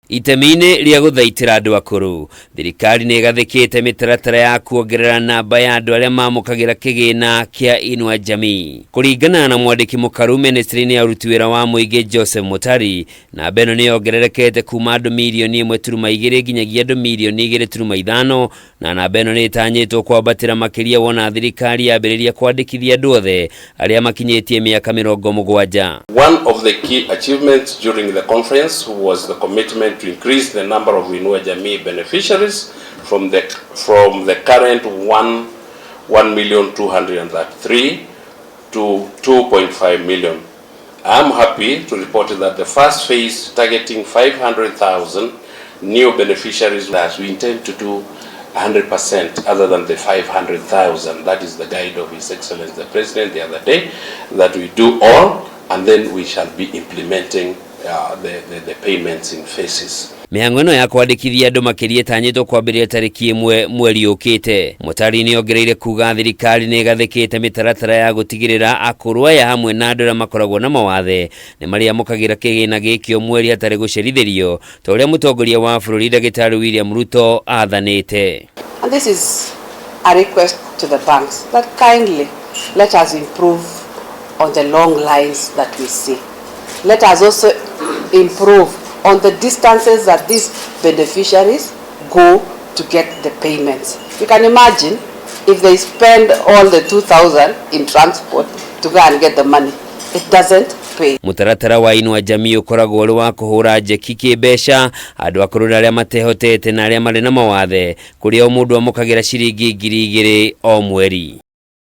Itemi-inĩ rĩa gũthaitĩra andũ akũrũ, thirikari nĩ ĩgathĩkĩte mĩtaratara ya kuongerera namba ya andũ arĩa mamũkagĩra kĩgĩna kĩa Inua Jamii. Kũringana na mwandĩki mũkaru ministry-inĩ ya ũruti wĩra wa mũingĩ Joseph Mutari, namba ĩno nĩ yongererekete kuma andũ mirioni 1.2 nginyagia andũ mirioni 2.5, na namba ĩno nĩ ĩtanyĩtwo kwambatĩra makĩria wona thirikari yambĩrĩria kwandĩkithia andũ othe arĩa makinyĩtie mĩaka 70. One of the key achievements during the conference was the commitment to increase the number of Inua Jamii beneficiaries from the current 1,233 to 2.5 million. I am happy to report that the first phase, targeting 500,000 new beneficiaries, that we intend to do 100% other than the 500,000. That is the guide of His Excellency the President the other day, that we do all and then we shall be implementing the payments in phases. Mĩhang'o ĩno ya kwandĩkithia andũ makĩria ĩtanyĩtwo kwambĩrĩria tarĩki 1 mweri ũkĩte. Mutari nĩ ongereire kuga thirikari nĩ ĩgathĩkĩte mĩtaratara ya gũtigĩrĩra akũrũ aya hamwe na andũ arĩa makoragwo na mawathe nĩ marĩamũkagĩra kĩgĩna gĩkĩ o mweri hatarĩ gũcerithĩrio, ta ũrĩa mũtongoria wa bũrũri Ndagĩtarĩ William Ruto athanĩte. And this is a request to the banks that kindly let us improve on the long lines that we see. Let us also improve on the distances that these beneficiaries go to get the payments. You can imagine if they spend all the 2,000 in transport to go and get the money. It doesn't pay. Mũtaratara wa Inua Jamii ũkoragwo ũrĩ wa kũhũra njeki kĩmbeca andũ akũrũ na arĩa matehotete na arĩa marĩ na mawathe, kũrĩa o mũndũ amũkagĩra ciringi 2,000 o mweri.